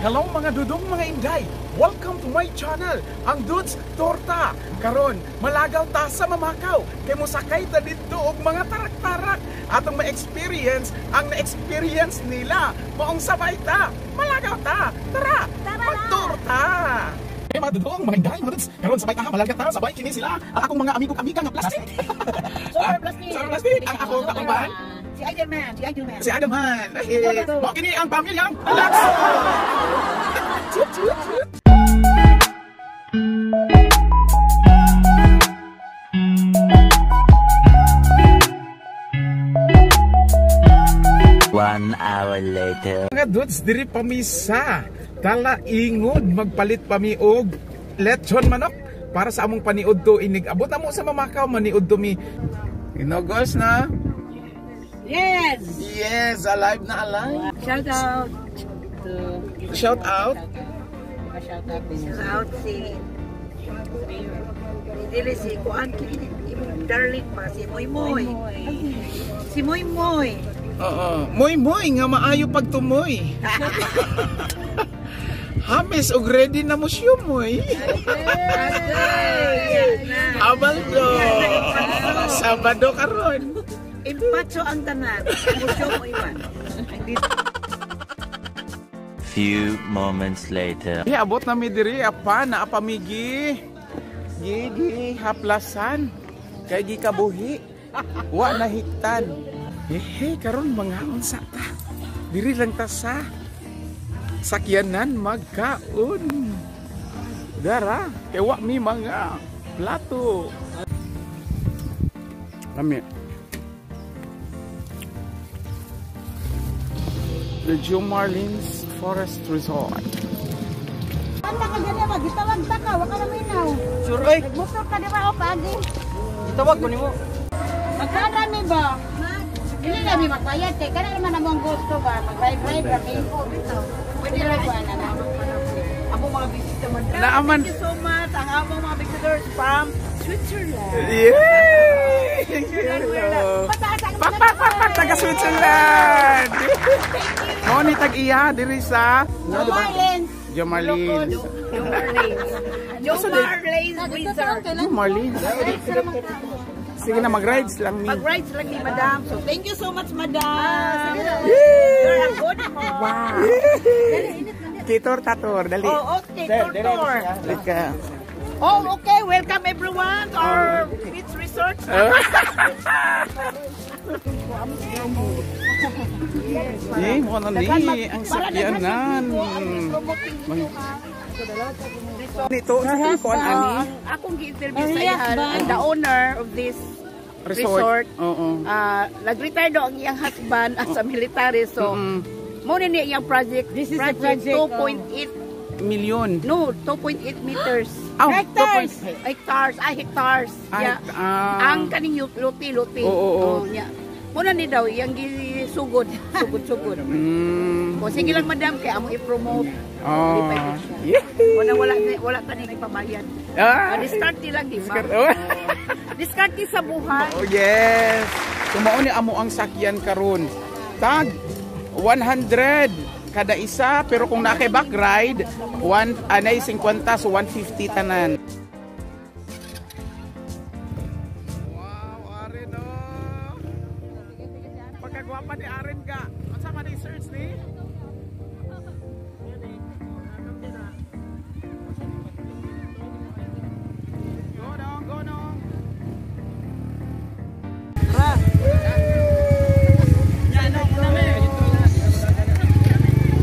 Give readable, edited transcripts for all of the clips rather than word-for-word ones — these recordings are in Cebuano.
Hello, mga dudong, mga inday! Welcome to my channel, ang Dudes Torta. Karon, malagaw ta sa Mamakaw kay mosakay ta didto og mga tarak-tarak atong ma-experience ang na-experience nila. Maong sabay ta, malagaw ta. Tara, magtorta. Eh, mga dudong, mga inday, mga dudes, karon sabay ta, malagaw ta, sabay kini sila ang akong mga amigo amiga nga plastic. Super plastic. Super plastic. Ang akong kauban, Si Idolman, si Idolman. Si Adaman. Eh, mao kini ang pamilyang Relax. Chut, chut, chut. One hour later. Mga dudes, diri pa mi sa Talaingod, magpalit pa mi og lechon manok para sa among paniud to inig abot na mo sa Mamakaw, maniud to mi. Inogos na? Yes! Yes, alive na alive. Shout out to Shout out. Shout out. Shout out si dili si kuan kini imong darling pa si Moy Moy. Si Moy Moy. Oo. Moy moy nga maayo pagtumoy. Hames og ready na mo siya moy. Abaldo. Sabado karon. Impatso ang tanan. Musyo mo iman. Few moments later. Eh, abot na mi diri apa na apamigi. Gigi haplasan. Kay gikabuhi. Wa na hiktan. Hehe, karon mangaon sa ta. Diri lang ta sa sakyanan magkaon. Dara, kay wa mi mga plato. Lami. The Joe Marlins Forest Resort. Anta ka dyan ba? Gitawag ta ka, waka na minaw. Sure ay, Nagmotor ka di ba o pagi? gitawag ko nimo. Magkana mi ba? Dili na mi magbayad kay kana naman among gusto ba? Mag-ride-ride ra mi. Pwede ra ba na na? Ako mga bisita man. Naaman. Thank you so much. Ang among mga visitors from Switzerland. Yay! Switzerland, we're Hello. Pataas ang Pak pak pak pak taga Switzerland. Mo ni tag iya diri sa Joe Marlins. Joe Marlins. Joe Marlins. Joe Marlins Resort. Joe Marlins. Sige na, mag-rides lang mi. Mag-rides lang ni Madam. So thank you so much, Madam. Yay! You're a good heart. Kitor tator, dali. Oh, okay, tour tour. Dali ka. Oh, okay. Welcome everyone to our beach resort. Eh, mo na ni ang sakyanan. Nito sa kuan ani Akong gi-interview sa iya, ang the owner of this resort. resort. Oo. Nag-retire daw ang iyang husband as a military. So, mo ni niya iyang project. This is the project, 2.8 Milyon. No, 2.8 meters. Aw, Hectares. Hectares. Ah, hectares. Ay, Yeah. ah. Ang kaning luti, luti. Oo. Oh, niya. Muna ni daw iyang gisugod, sugod-sugod. O sige lang, madam, kay amo i-promote. Oh. Lipay ko siya. Yeah. Wala wala wala ta ni ipabayad. Ah. Ah, diskarte lang, di ba? Diskarte. Oh. Diskarte sa buhay. Oh yes. So mao ni amo ang sakyan karon. Tag 100 kada isa, pero kung naa kay back ride, one anay 50, so 150 tanan. Wow, Aren oh. Pagkagwapa ni Aren ka. Unsa man ni search ni? Go dong, go dong.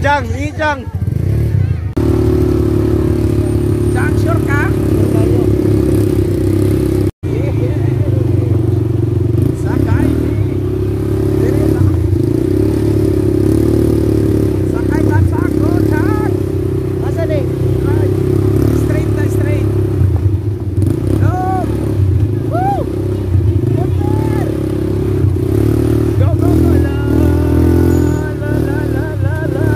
Jang, ni Jang. Jang, sure ka? Sakay. Diri na. Sakay ta sa ako, Jang. Asa ni? Ay, straight na straight. Go! Woo! Go, go, go! La, la, la, la, la, la.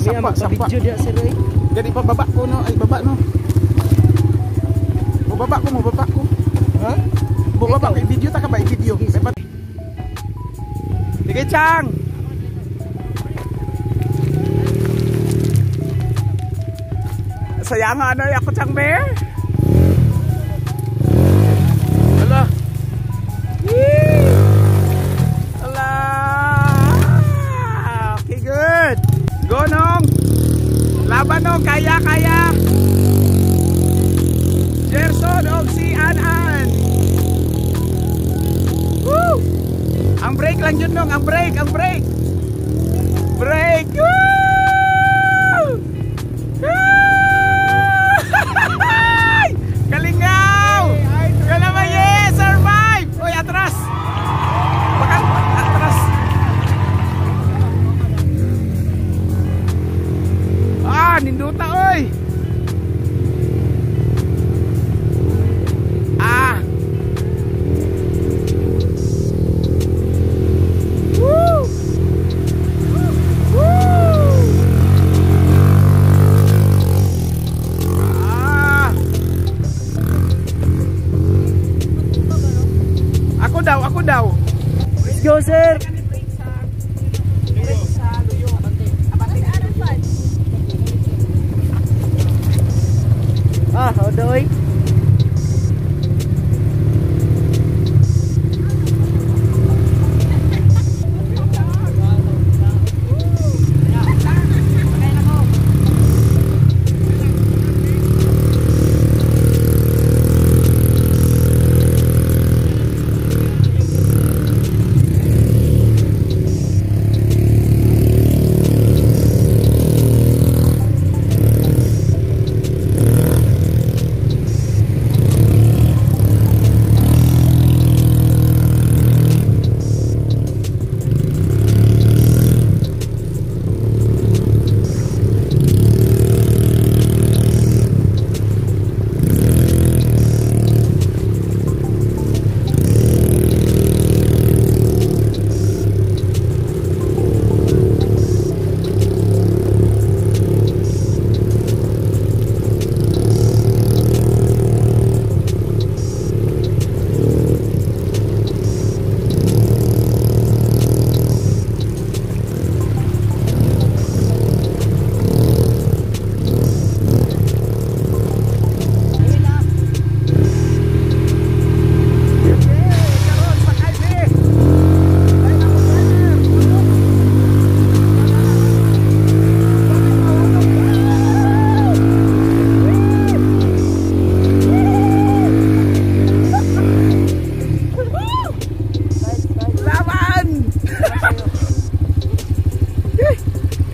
Sapa, sapa. Video diya sir eh. Gani pa baba ko no, ay baba no. Mo baba ko, mo baba ko. Ha? Bumaba ko, i-video ta ka ba? I-video. Sige, Chang! Saya nga ano, ako Chang Bear. Ala. Yee! Ala! Okay, good. Go, Nong! Laban, Nong! Kaya, kaya! Gerson og si An-An. Woo! Ang break lang yun, Nong. Ang break, ang break. Break. Woo! Woo! Kalingaw! Kalamay, yes! Survive! Uy, atras! Baka atras. Ah, ninduta, oy! Ah! Woo! Woo! Ah! Ako daw, ako daw. Let's go sir. Ah, odoy.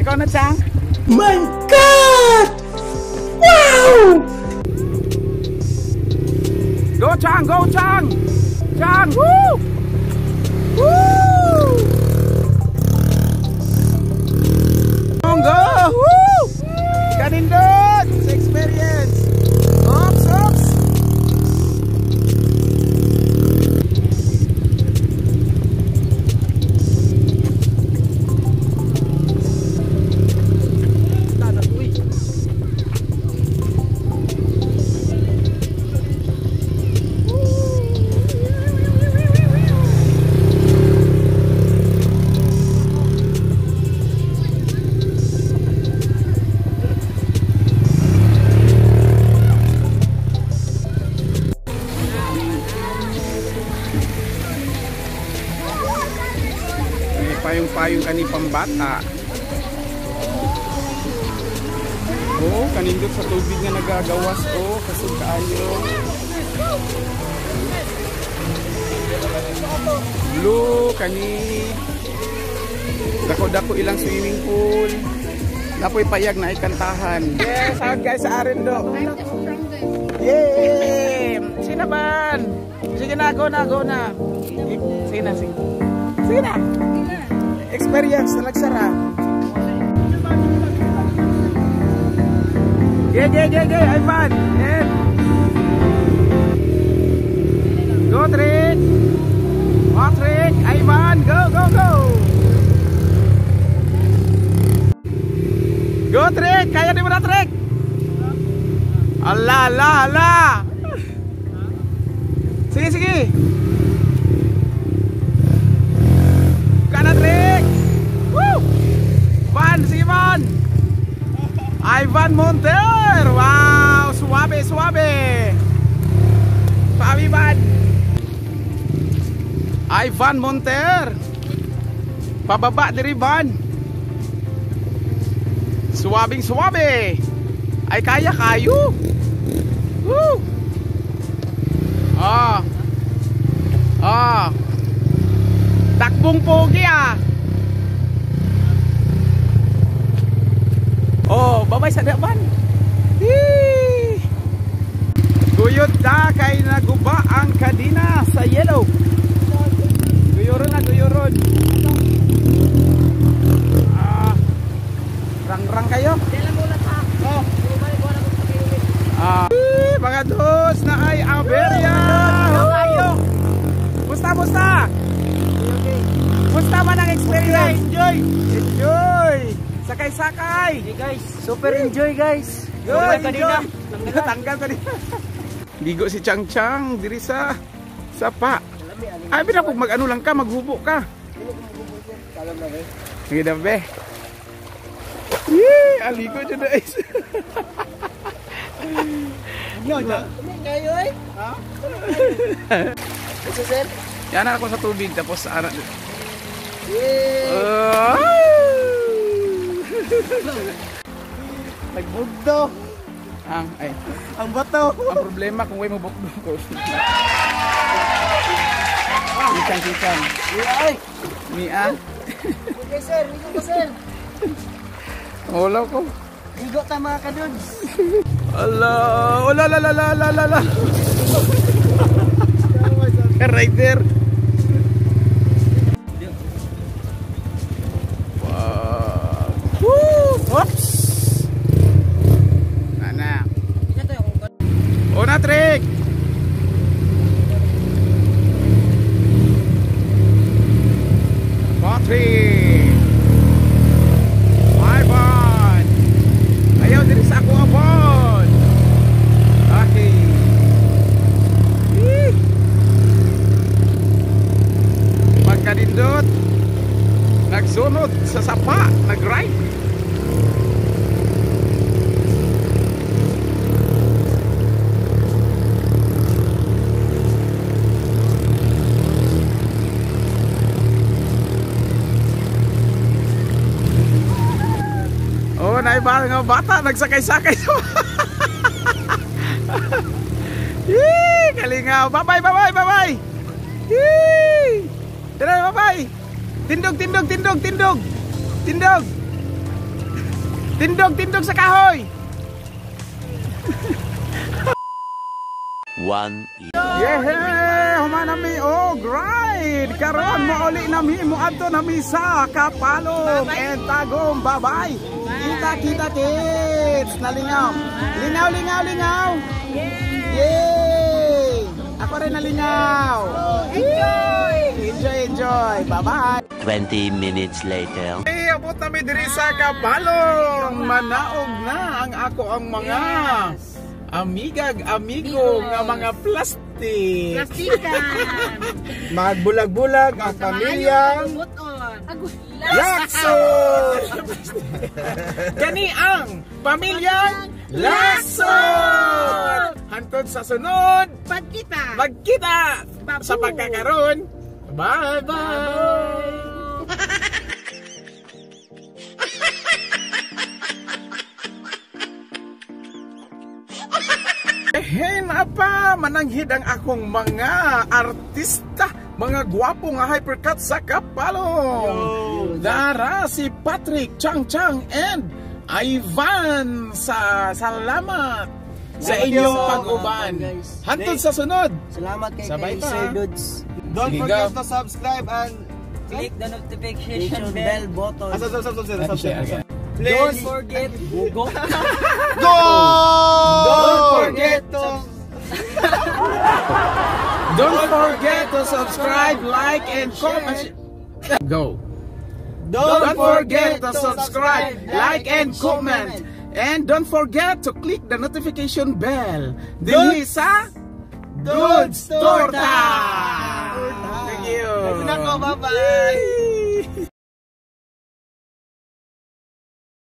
Ikaw na, Chang. My God! Wow! Go, Chang! Go, Chang! Chang! Woo! Woo! Go! Woo! Kanindot! Sa experience! Oops! Oops! Payong-payong kani pambata. Oh, kanindot sa tubig nga nagagawas oh, kasug kaayo. Blue kani. Dako-dako ilang swimming pool. Napoy payag na ikantahan. Yes, out guys sa Arendo. Yay! Sino ban? Sige na, go na, go na. Sige na, sige. Sige na. Experience talagsara. Ge, ge, ge, ge, Ivan. Yeah. Go, Trick. Patrick, Ivan, go, go, go. Kaya di mo na, Trek. Ala, ala, ala. Sige, sige. Kana, Trek. Woo! Van, sige, Van. Ivan Monter. Wow, suwabe, suwabe. Suwabe, Van. Ivan Monter. Pababa diri, Van. Suwabing suwabe. Ay kaya kayo. Woo! Ah. Ah. Takbong pogi ah. Oh, babay sa daban. Hee! Guyod ta kay naguba ang kadina sa yellow. Guyuron na, guyuron. Ah. Rang-rang kayo. Oh. Ah. Mga dos na ay Aberia. Musta, musta. Musta man ang experience? Enjoy. Enjoy. Sakay-sakay. Hey guys, super enjoy guys. Good, enjoy. Tanggal kanina. Ligo si Chang Chang diri sa sapa. Ay, bina kung mag-ano lang ka, maghubo ka. Sige na, be. Yee, aligo dyan na is. Yan ako sa tubig tapos ana. Nagbugdo. Ang ay, ang bato. Ang problema kung way mo bugdo ko. Sicang sicang. Ay. Mia. Okay sir, ligo ka sir. Wala ko. Ligo ta mga kadudes. Ala, wala la la la la la la. Right there. Wow. Woo! Oops. Nana. Una trick. Patrick. Ivan. Ayaw diri sa ako abon. Okay. Yee. Pagkanindot, nagsunod sa sapa, nag-ride. Oh, naiba nga bata nagsakay-sakay. Yee, kalingaw. Bye-bye, bye-bye, bye-bye. Yee! Tara, bye-bye. Tindog, tindog, tindog, tindog. Tindog. Tindog, tindog sa kahoy. One. Yeah, human nami og ride. Karon mouli nami moadto nami sa Kapalong and Tagum. Bye-bye. Kita kita kids. Nalingaw. Lingaw, lingaw, lingaw. Yay! Ako rin nalingaw. Enjoy! Enjoy, enjoy. Bye-bye. 20 minutes later. Hey, abot nami diri sa Kapalong. Manaog na ang ako ang mga amigag amigo nga mga plastic. Plastikan. Magbulag-bulag ang pamilyang Lacson. Kani ang pamilyang Lacson. Hantod sa sunod Pagkita. magkita sa pagkakaroon. Bye-bye. Hey, pa, mananghid ang akong mga artista, mga gwapo nga hypercut sa Kapalong. Dara si Patrick, Chang Chang and Ivan sa salamat sa inyong pag-uban. Hantod sa sunod. Salamat kay Sabay kay ta, Sir ah. Dudes. Don't Sige, forget go. to subscribe and Click the notification bell button. Subscribe. Don't forget Go. Go! Don't forget to Don't forget to subscribe, like, and comment. Go. Don't forget to subscribe, like, and comment. And don't forget to click the notification bell. Dinhi sa Dudes Torta! Torta! Thank you. Nako, bye-bye!